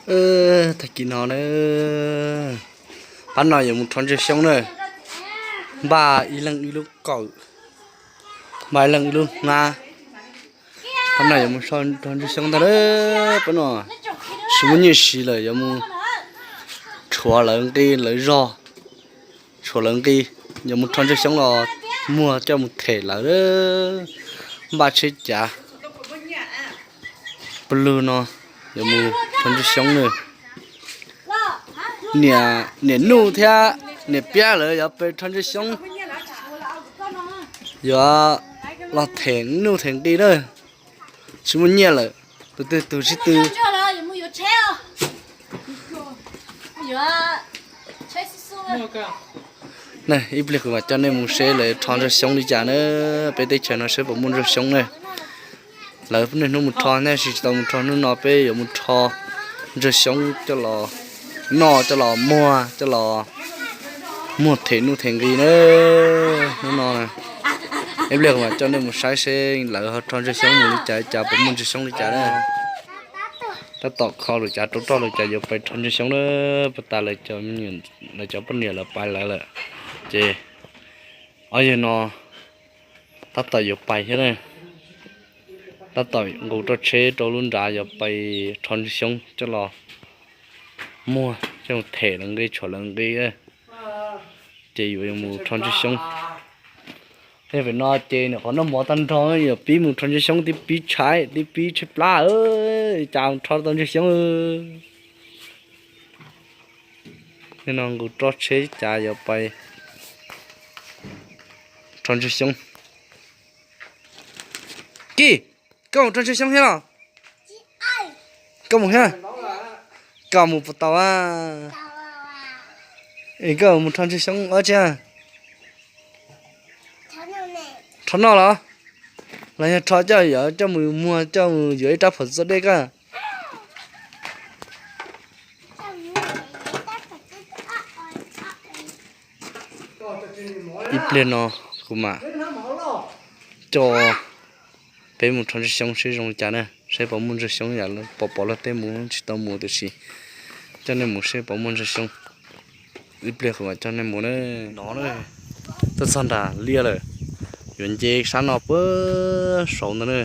Tag kis no na, pab no yuav mus rho ntswg xyoob na, npaj ib leeg ib lub kawm, npaj ib leeg ib lub hnab. Pab no yuav mus rho ntswg xyoob ntag na, pab no tsis muaj nyiaj siv lawm yuav mus tshuav lawv nqi lawv zog, tshuav lawv nqi, yuav mus rho ntswg xyoob los muag coj mus them lawv, npaj tsheb cav. Pawg lug no yuav mus rho ntswg xyoob na. Niam Nuj thiab niam Piab lawv yuav pais rho ntswg xyoob, yuav los them nuj them nqi na. Tsis muaj nyiaj lawm, tus twg tus sib tw. Ib pliag kuv mam coj nej mus seb lawv rho ntswg xyoob li cas na. Peb teb chaws no seb puas muaj ntswg xyoob ne. Lawv niaj hnub mus rho, nej tsis tau mus rho hnub no peb yuav mus rho ntswg xyoob coj los noj, coj los muag, coj los muag them nuj them nqi na. Hnub no ib pliag kuv mam coj nej mus saib seb lawv ho rho ntswg xyoob mus li cas li cas, puas muaj ntswg xyoob li cas na. Tab tom kho lawm cav rau roj lawm cav yuav pais rho ntswg xyoob na. Pas tas lawv cov poj niam lawv pais lawv lawm, ces ob yawg no tab tom yuav pais thiab na. Tab tom nqus roj tsheb rau lub nrad yuav pais rho ntswg xyoob coj los muag, coj them lawv nqi tshuav lawv nqi, ces yuav mus rho ntswg xyoob. Yog pem no ces nws qhov noj mov tag nrho, yuav pib mus rho ntswg xyoob, tib pib tshaib tib pib tshaib plab, cas mus rho tau ntswg xyoob. Nim no nqus roj tsheb cas yuav pais rho ntswg xyoob. Kij, koj mus rho ntswg xyoob thiab los? Koj mus thiab? Koj mus puas tau a? Es koj mus rho ntswg xyoob ua tsi? Rho noj los? Los yog rho coj yuav coj mus muag coj mus yuav ib rab phom txua dej koj? Ib pliag no kuv mam coj peb mus rho ntswg xyoob seb zoo li cas na, seb puas muaj ntswg xyoob yam pom pom luag tej mus, tsis tau mus tiam sis coj nej mus seb puas muaj ntswg xyoob. Ib pliag kuv mam coj nej mus na. No tuaj txog nram liaj lawm, yuav nce sab no puag saud ntag na.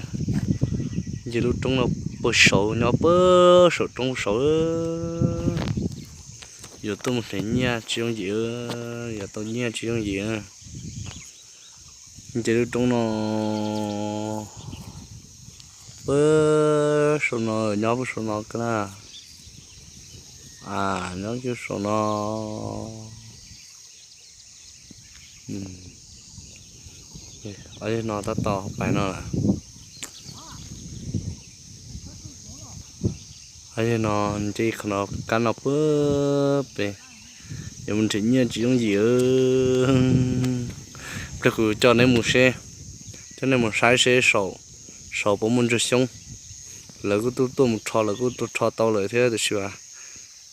Nce lub roob no puag saud, nyob puag saum roob saud. Yuav tuaj mus them nyiaj tsis yooj yim, yuav tau nyiaj tsis yooj yim. Nce lub roob no puag saum no, nyob puag saum no kawg na. Nyob kiag saum no. Ob yawg no tab tom pais no lawm. Ob yawg no nce qhov no kab no puag pem, yuav mus nrhiav nyiaj tsis yooj yim. Pliag kuv coj neb mus seb, coj neb mus saib seb saum, saum puas muaj ntswg xyoob. Lawv kuj tuaj tuaj mus rho, lawv kuj tuaj rho tau lawm thiab tiam sis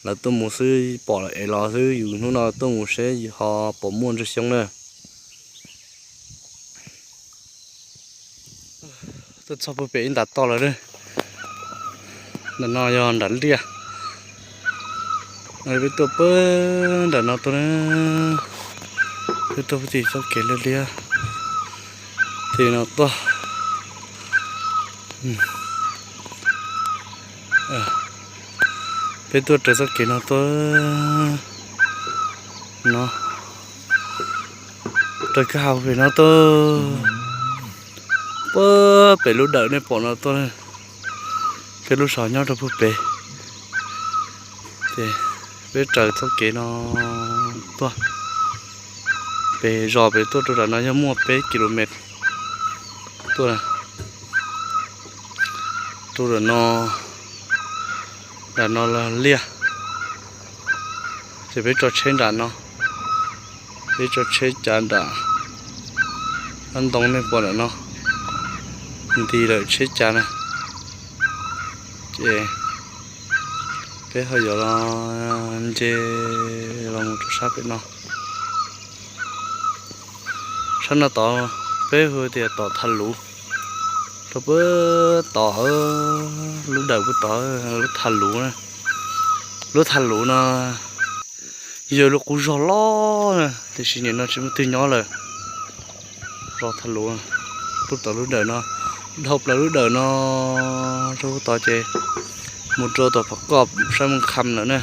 lawv tuaj mus xwb pom es los xwb, yus hnub no tuaj mus seb ho puas muaj ntswg xyoob na. Tuaj txog puag pem ib ntam toj lawm. Nram no yog nram liaj. Peb tuaj puag nram no tuaj na. Peb tuaj puag tim txoj kev liaj liaj tim no tuaj. Peb tuaj raws txoj kev no tuaj no, raws kwj ha pem no tuaj, puag pem lub dawm nej pom no tuaj. Peb lub zos nyob rau puag pem. Ces peb raws txoj kev no tuaj. Pem zos pem tuaj rau nram no yog muaj peb kilomet tuaj. Rau nram no, nram no los liaj. Ces peb tso tsheb nram no, peb tso tsheb cav nram ntoo nej pom nram no, nti lawm tsheb cav na. Ces peb ho yuav los nce los mus rau sab pem no. Sab no tod peb hu tias tom Thaj Luv, rau puag tod, lub dawm puag tod lub Thaj Luv na. Lub thaj lus no yog lub qub zog loj na, tiam sis nim no tsis muaj twg nyob lawm. Zog thaj lus, pub tau lub dawm no, dhau plaws lub dawm no rau pub tod ces mus rau tom Phov Koj saib Moos Kham lawm na.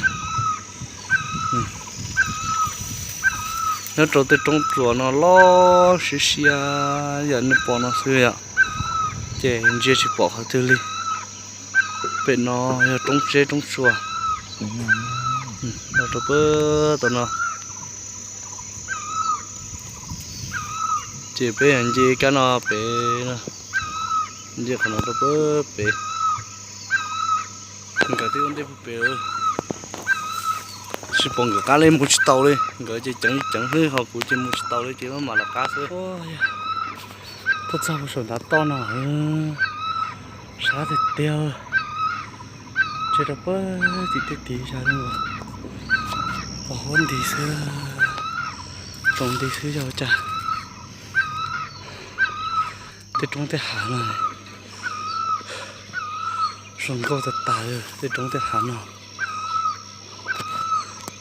Nyob rau tej roob tsuas no loj siab siab yam nej pom no xwb yom, ces ntsia tsis pom qhov twg li. Pem no yog roob tseb roob tsua. Los rau pem tom no, ces peb nce kab no pem, nce qhov no rau pem pem. Nkawd twb ua ntej pem, tsis pom nkawd qab li, mus tsis tau li. Nkawd ces ceev ceev xwb ho kuv ces mus tsis tau li ces mam lawv qab xwb. Tuaj txog saum ntav toj no, sab tiag tiag. Tsev rau pem tim tej tid yog pom huab nti xwb, tsaus nti xwb yog ua cas. Tej roob tej hav no zoo nkauj tas tas, tej roob tej hav no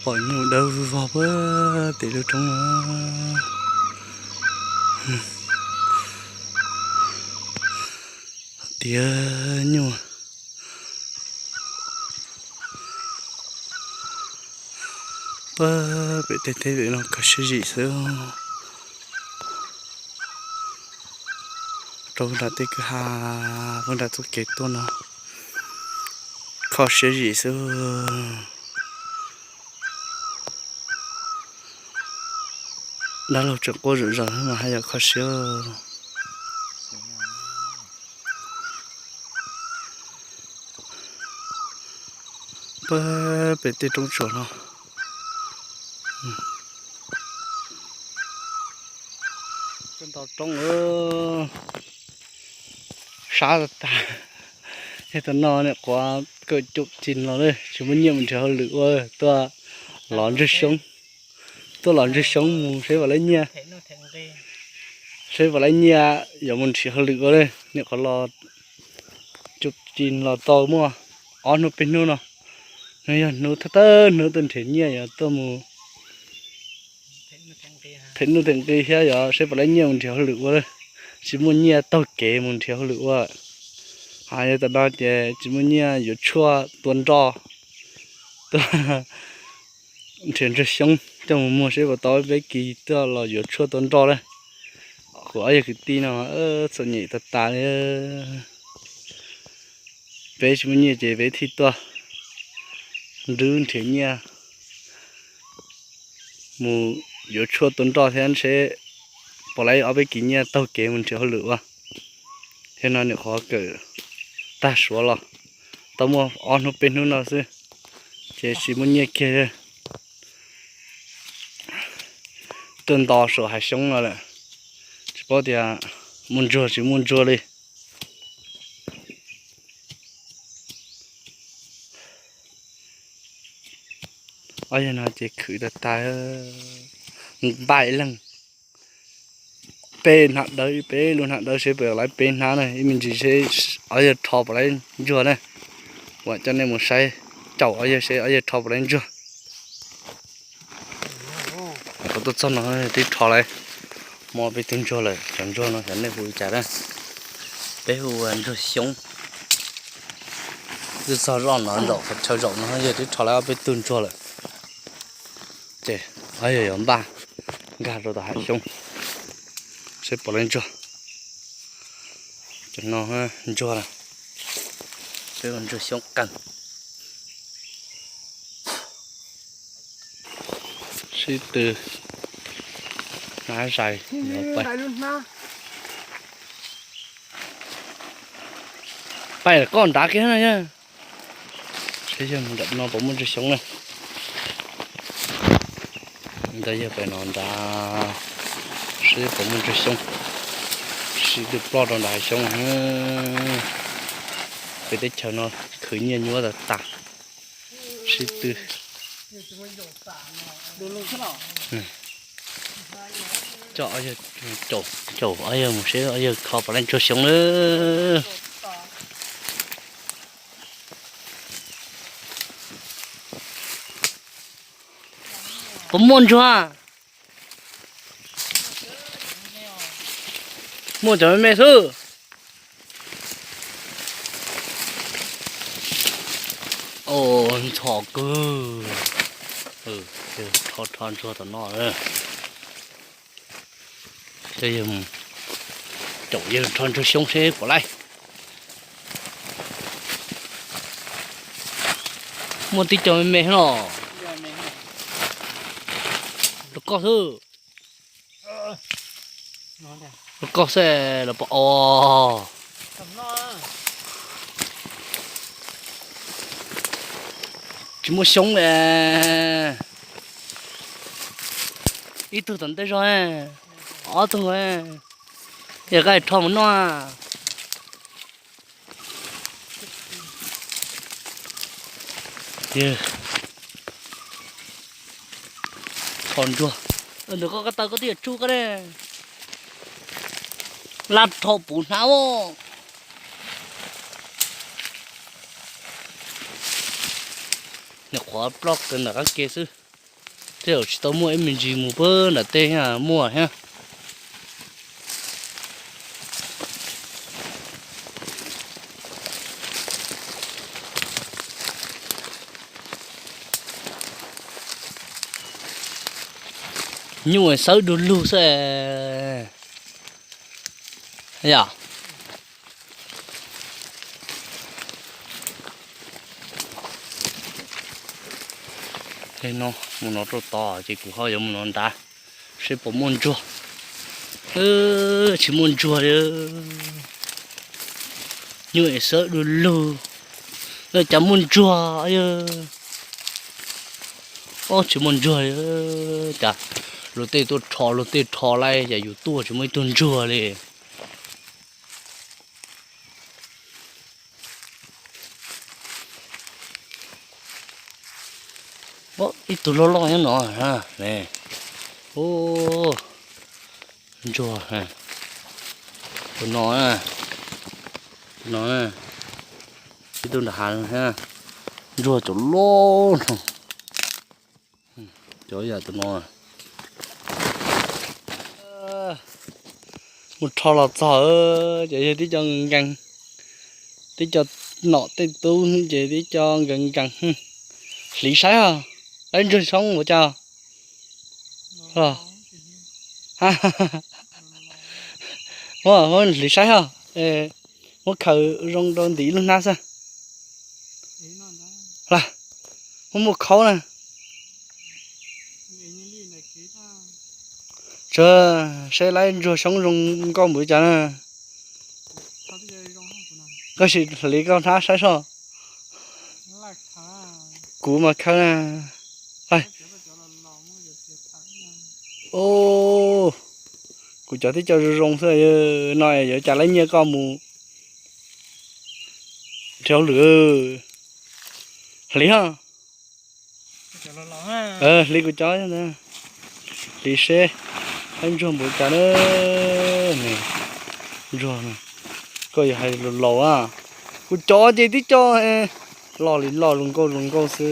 pom nyuj dawb vog pem tim lub roob no. Tiav nyuj pem tej teb pem no kho siab zim xwb. Rau nram tej kwj ha, nram txoj kev tuaj no kho siab zim xwb. Dab laug tseem quaj zom zaws mas haj yam kho siab. Pem pem tej roob tsuas no, ntau roob sab tas tas. Yog tam no niam quav kawm cum ci los tsis muaj nyiaj mus nrhiav hauj lwm ua, tuaj los ntswg xyoob, tuaj los ntswg xyoob mus seb puas laib nyiaj, seb puas laib nyiaj yuav mus nrhiav hauj lwm ua. Niam quav los cum ci los tau muaj ob hnub peb hnub no, hnub yog hnub thawj thawj hnub tuaj nrhiav nyiaj yuav tuaj mus them nuj them nqi thiab yog seb puas laib nyiaj mus nrhiav hauj lwm ua. Tsis muaj nyiaj taug kev mus nrhiav hauj lwm ua. Yog tam no ces tsis muaj nyiaj yuav tshuaj tua nroj, tuaj nrhiav ntswg xyoob coj mus muag seb puas tau peb kis tuaj los yuav tshuaj tua nroj na. Kuv ob yawg kwv tij no txom nyem tas tas li. Peb tsis muaj nyiaj ces peb thiaj tuaj nrhiav nyiaj mus yuav tshuaj tua nroj thiab seb puas laib ob peb kis nyiaj taug kev mus nrhiav hauj lwm ua. Thiab no niam qhuav kawm tag suav los tau muaj ob hnub peb hnub no xwb, ces tsis muaj nyiaj kiag. Tuaj nto saum hav xyoob no lawm, tsis paub tias muaj ntsuag tsis muaj ntsuag li. Ob yawg no ces khwv tag tag, npaj ib leeg peb hnab dawb, peb lub hnab dawb seb puas laib peb hnab na, ib me ntsis seb ob yawg rho puas laib ntsuag na. Kuv coj nej mus saib caum ob yawg seb ob yawg rho puas laib ntsuag. Kuv tuaj txog no twb rho lawm, muaj ob peb tug ntsuag lawm. Cov ntsuag no xyov nej hu li cas na, peb hu ua ntsuag xyoob. Twb txog zoj no nraum qhov chaw zaum no yawg twb rho lawm ob peb tug ntsuag lawm. Ces ob yawg yuav npaj nkag rau tom hav xyoob seb puas laib ntsuag. Cov no ntsuag, seb ua ntsuag xyoob qeeg. Sib tw hnab zais. Paib koj nrad kiag na yog. Seb yawg mus nram no puas muaj ntsuag xyoob na. Ntawd yawg pem no nrad, seb puas muaj ntsuag xyoob. Sib tw ploj rau nrad hav xyoob. Peb teb chaws no khwv nyiaj nyuaj tas tas. Sib tw coj ob yawg, caum ob yawg mus seb ob yawg kho puas laib ntsuag xyoob na. Puas muaj ntsuag? Muaj cov me me xwb. Ntxhov kawg. Rho rho ntsuag tom no. Caum yawg rho ntsuag xyoob seb puas laib. Muaj tib co me me no. Rau koj xwb. Rau koj xwb los pom os. Tsis muaj xyoob li. Ib tug tom ntej zog, ob tug, yog koj rho mus noj. Rho ntsuag. Ntawm koj ko taw koj twb yuav tsuj koj ne. Laj rho puv hnab os. Nyuam qhuav ploj kawg nram qab ke xwb. Tej zaum tsis tau muaj ib me ntsis mus pab nram tej muaj thiab. Nyuj xawb du lug xwb. Yog. No mus no rau tod ces kuv ho yuav mus no nrad seb puas muaj ntsuag. Tsis muaj ntsuag li. Nyuj es xawb du lug. Cas muaj ntsuag. Ob, tsis muaj ntsuag li. Cas luag tej tuaj rho luag tej rho lawm cas yus tuaj tsis muaj ib tug ntsuag li. Ib tug loj loj nyob no. Ntsuag. Tus no, tus no, ib tug nram hav. Ntsuag cov loj no. Cov yam tus no mus rho los txog ces yog tib co nkees, tib co nom tej tub ces tib co nkees nkees. Hliv saib os, laib ntsuag xyoob ua cas. Muab hliv saib os, muab khaws zoo rau ntim lub hnab xwb. Muab muab khaub na. Tsuas saib laib ntsuag xyoob zoo nkauj npaum cas na. Koj sim hliv koj hnab saib soj. Kuv mas khaws na. Kuv cov tib co zoo zoo xwb no yuav cas laib nyiaj koj mus. Rau lwm hliv ho. Hliv kuv cov, hliv seb laib ntsuag npaum cas na. Ntsuag, koj yuav hais laus laus a. Kuv cov ces tib co loj li loj, zoo nkauj zoo nkauj xwb.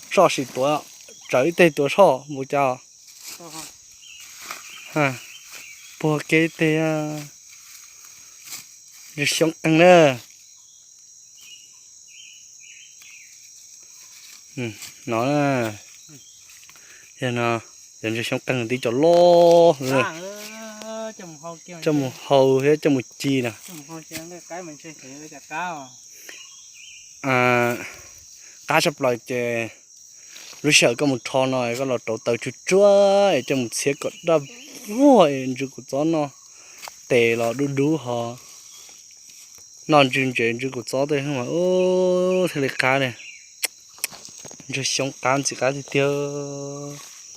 Soj sim tuav, tsawv ib teg tuav soj npaum cas. Puag kev teg. Ntsuag xyoob qeeg na. No, yog no, yog ntsuag xyoob qeeg tib co loj. Coj mus hau thiab coj mus ci na. Qab tshaj plaws ces lub sij hawm koj mus rho no koj los rauv taws tsuag tsuag es coj mus txhiab kom daj vuag es ntsws kua txob noj, tes los dub dub ho noj ntsws ntses ntsws kua txob tej mas ub thiaj li qab li. Ntsuag xyoob qab ntxim qab tiag tiag.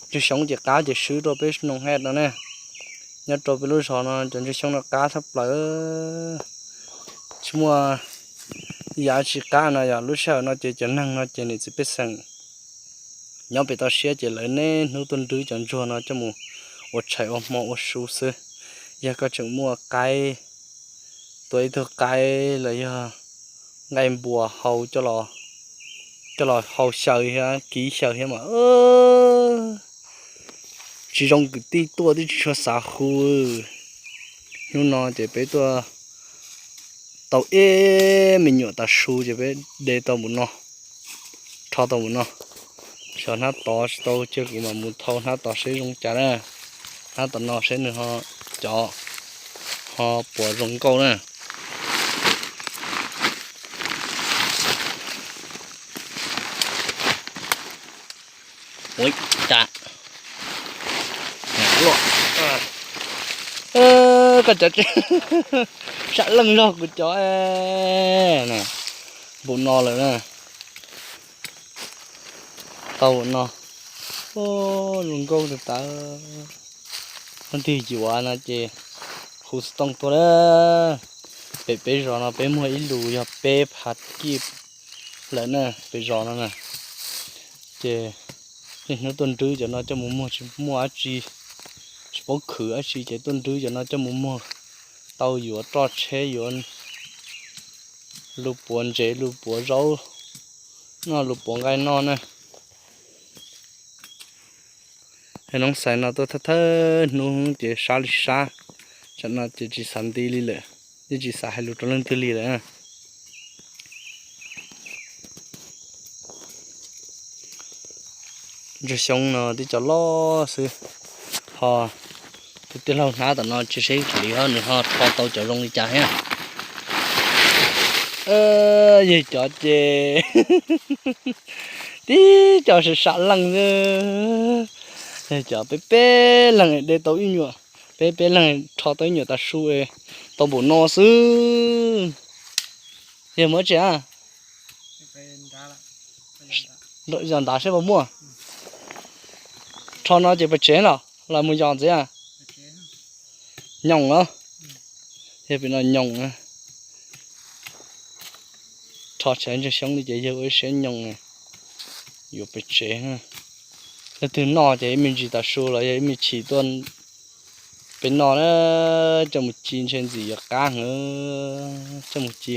Ntsuag xyoob ces qab ces swb rau peb noog haj no ne. Nyob rau peb lub zos no cov ntsuag xyoob no qab tshaj plaws. Tsis muaj yam tsis qab no yog lub sij hawm no ces cov neeg no ces niam txiv pej xeem nyob pem toj siab ces lawv niaj hnub tuaj nrwb cov ntsuag no coj mus ua tshais ua hmo ua su xwb. Yog koj tseem muaj qaib, tua ib tug qaib los yog nqaij npua hau coj los Coj los hau xyaw thiab kiv xyaw thiab mas tsis zoo kwv tij tuaj twb tsis tshua xav hu. Hnub no ces peb tuaj tau ib me nyuam tav su ces peb de tau npaum no, rho tau npaum no. Xyov hnab tod tsis tau cia kuv mam mus thau hnab tod seb zoo cas na. Hnab tom no seb nws ho, cov ho puas zoo nkauj na. Ua cas, koj cov sam leej zog kuv cov npaum no lawm na. Tau no, zoo nkauj tas tas. Leej twg yuav no ces hu xov tooj tuaj lawm. Pem peb zos no peb muag ib lus yog peb phav kij lawm na, pem zos no na. Ces niaj hnub tuaj nrwb cov no coj mus muag, tsis muaj dab tsi, tsis paub khwv dab tsi ces tuaj nrwb cov no coj mus muag, tau yuav roj tsheb, yuav lus puav ntsev, lus puav zaub noj, lus puav nqaij noj na. Noob xais no tuaj thawj thawj hnub ces sab li sab, tsam no ces tsis xav nti li lawm, yeej tsis xav hais lus rau leej twg li lawm. Ntsuag xyoob no tib co loj xwb, ho tus tij laug hnab tom no tsis seb li ho nws ho rho tau cov zoo li cas thiab. Yog cov ces tib co sam sam leej xwb, yog cov peb peb leeg de tau ib nyuam, peb peb leeg rho tau ib nyuam tav su tau npaum no xwb. Yog muab tsev a, yog ntav seb puas muaj. Rho no ces puas tsev los los mus yos ntxiv a? Nyoos los, yog pem no nyoos. Rho tsev ntsuag xyoob li ces yawg ua ib siab nyoos, yuav pem tsev. Leej twg noj ces ib me ntsis tav su los yog ib me chim tuaj pem no na, coj mus ci ntshe ntxim yuav qab heev, coj mus ci.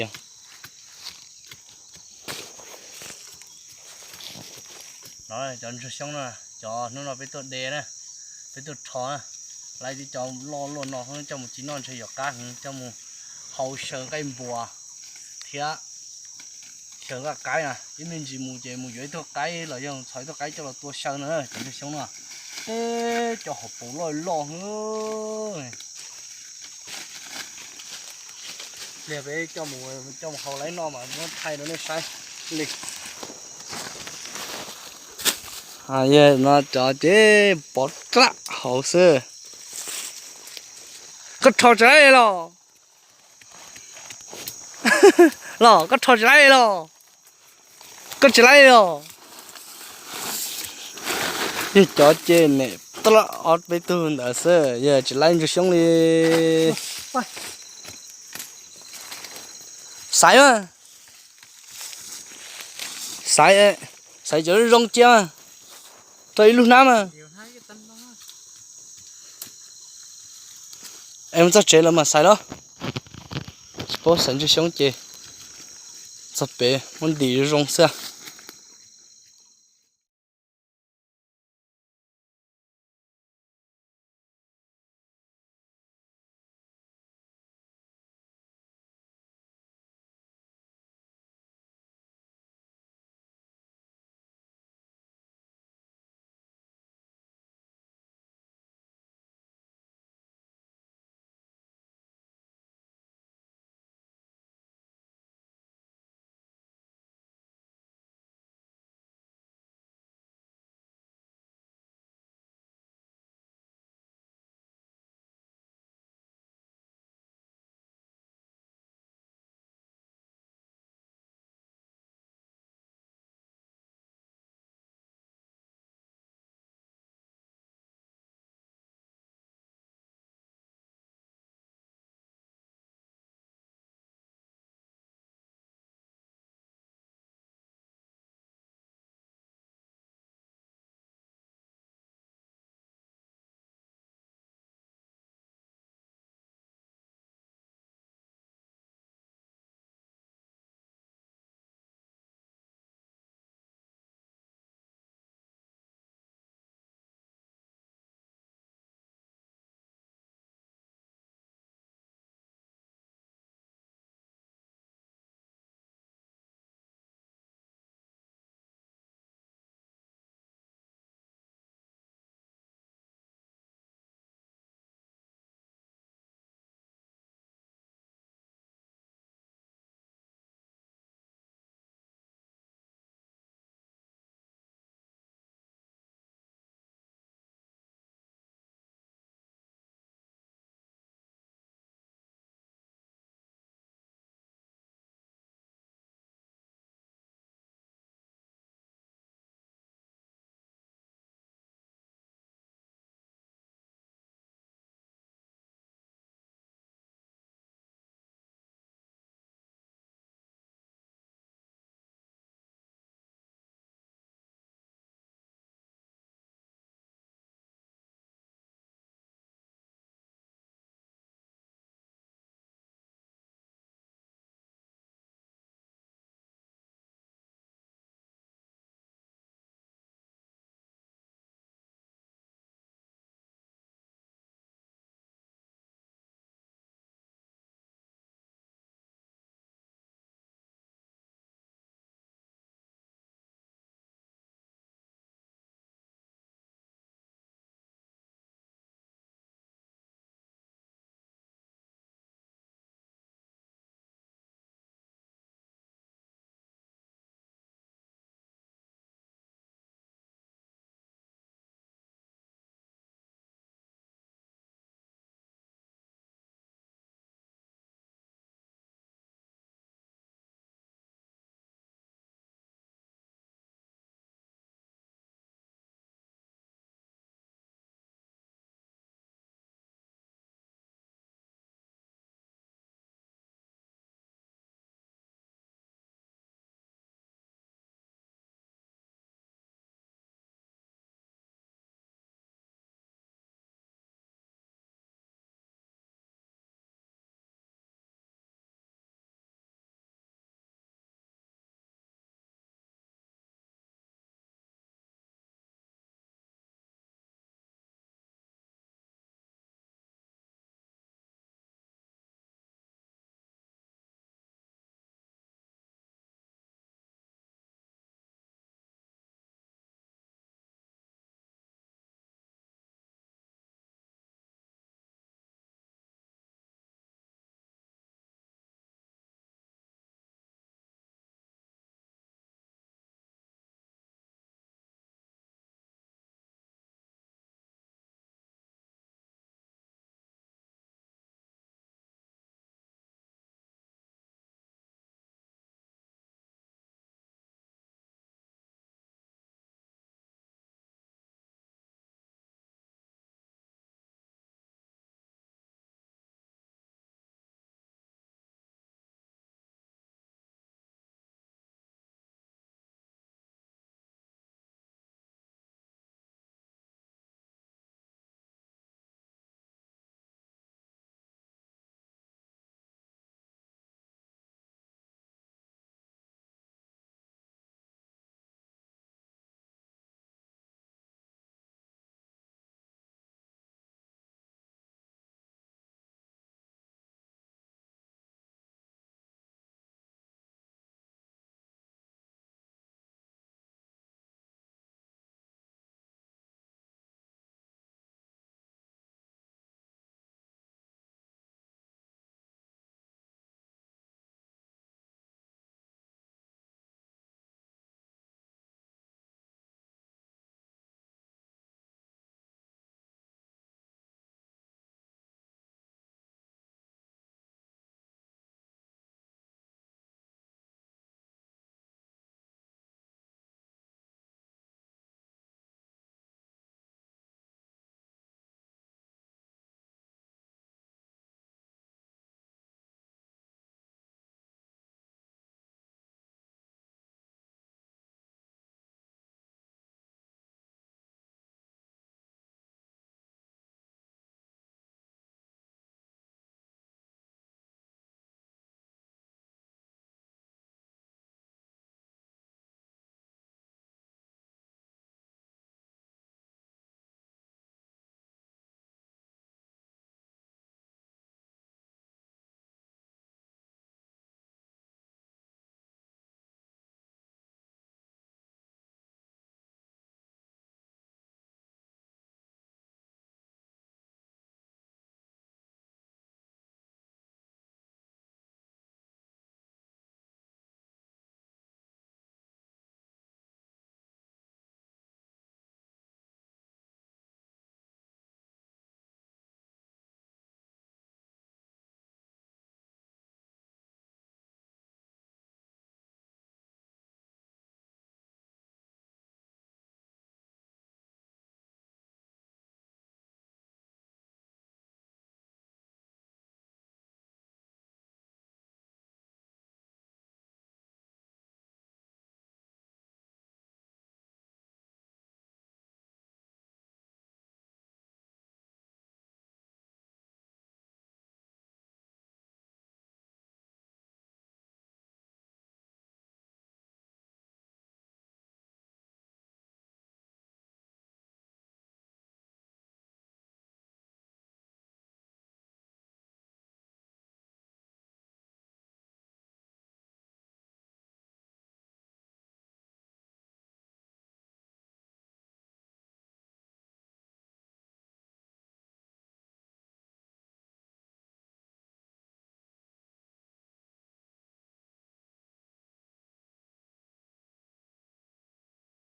Cov ntsuag xyoob no, cov hnub no peb tuaj de na, peb tuaj rho na, lawv tib co loj luaj no coj mus ci noj ntshe yuav qab heev, coj mus hau xyaw nqaij npuas thiab xyaw nqaij qaib na. Ib me ntsis mus ces mus yuav ib tug qaib los yog txhos ib tug qaib coj los tua xyaw no, cov ntsuag xyoob no. Teb cov hauv paus loj loj. Pliag peb coj mus hau lawv noj mas muab thaij rau nej saib li. No cov ces pov raj hauv xwb. Koj rho tsis laib los? Los koj rho tsis laib los? Koj tsis laib los? Yog cov ces nem taj ob peb tug ntawd xwb, yog tsis laib ntsuag xyoob li. Xaiv mas, xaiv, xaiv cov zoo cia mas, rau ib lub hnab mas. Es mus txog tsev lawm mas xaiv los. Tsis paub xaiv ntsuag xyoob ces txog pem muab ntim zoo zoo xwb.